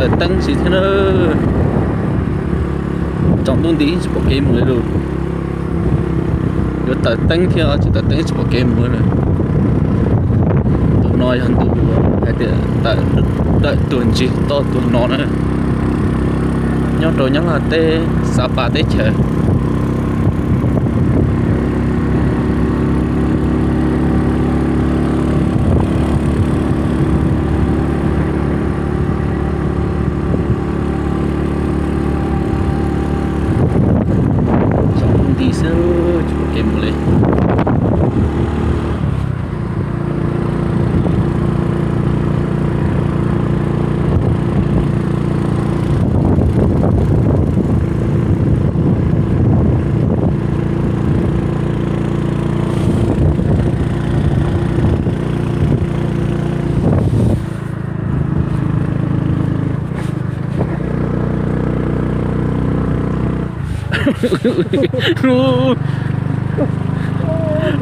Tawm teeb si thiab na. Tsaus ntuj nti tsis pom kev mus li lawm. Yuav tawm teeb thiab tsis tawm teeb tsis pom kev mus li lawm. Ntu no yog ntu hais tias tawm dawm tuag ntsig toj tuag no na, nyob rau Nyab Laj teb Xav Pas teb chaws. Tsaus ntuj nti xwb tsis pom kev mus li.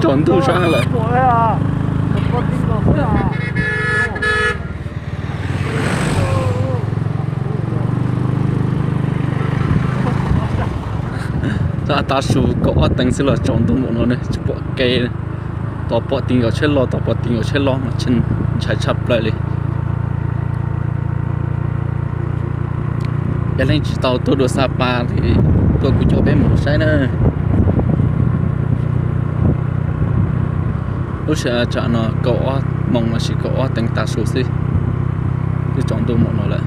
Tsaus ntuj sab lawm. Tav su kaum ob teev xwb los tsaus ntuj npaum no ne tsis pom kev. Tos pom ti nkaus tsheb los, tos pom ti nkaus tsheb los mas ntshai tshaj plaws li. Yog leej tsis tau tuaj dua Xav Pas ces tuaj kuv coj peb mus saib na. Lub sij hawm tsam no kaum ob moos los sis kaum ob teev tav su xwb, twb tsaus ntuj npaum no lawm.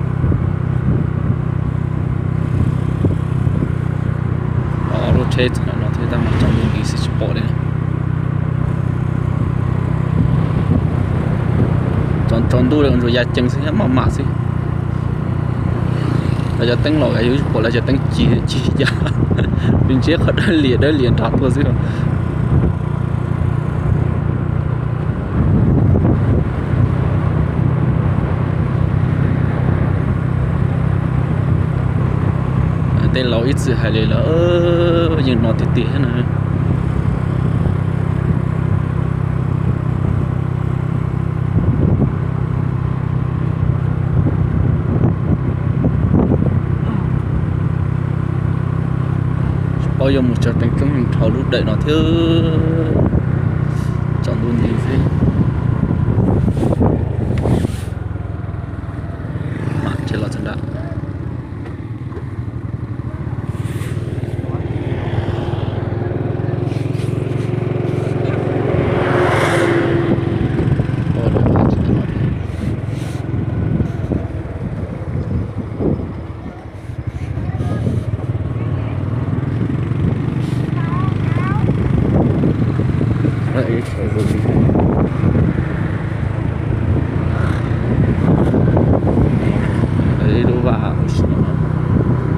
Lub tsheb txog no thiab tab mas tsaus ntuj nti xwb tsis pom li. Tsaus ntuj li ntsuas ya ceev xwb, maj mam xwb. Lawv cov teeb los yus pom lawv cov teeb cig cig ya, ntsib qhov dawb lias dawb lias nrad tuaj xwb. Tej laus ib txwm hais li lawm, yeej no tiag tiag thiab na. Tsis paub yuav mus txog teev roob dhau lub dawm no thiab, tsaus ntuj nti xwb. Ces los txog nrad. Ib lub vaj ua si no,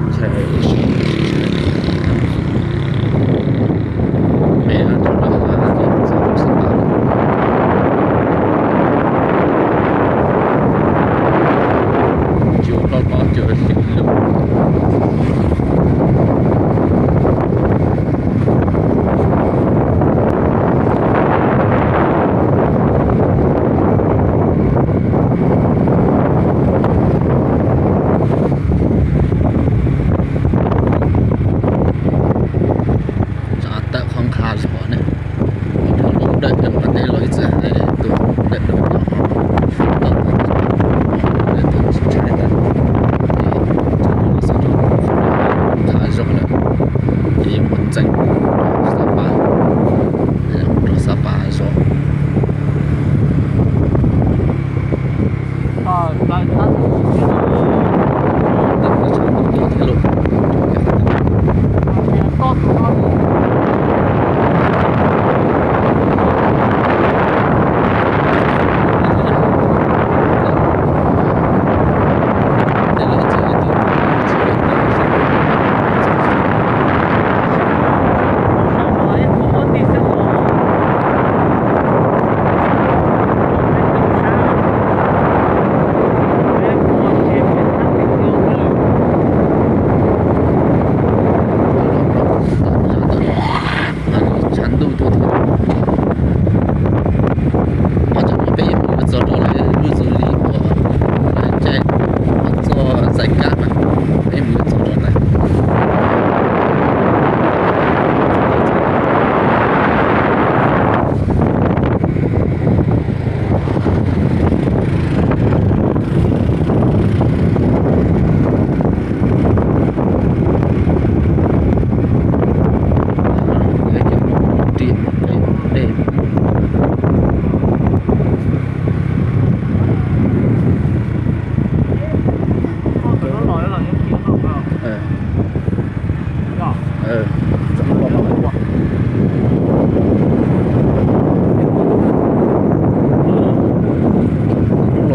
ntshai ua si. Me no rau lawv txog rau Xav Pas. Tsis ua plaub tod cov xwm lug.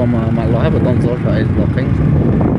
Mam los hab puas tau ntxov, los qeeb.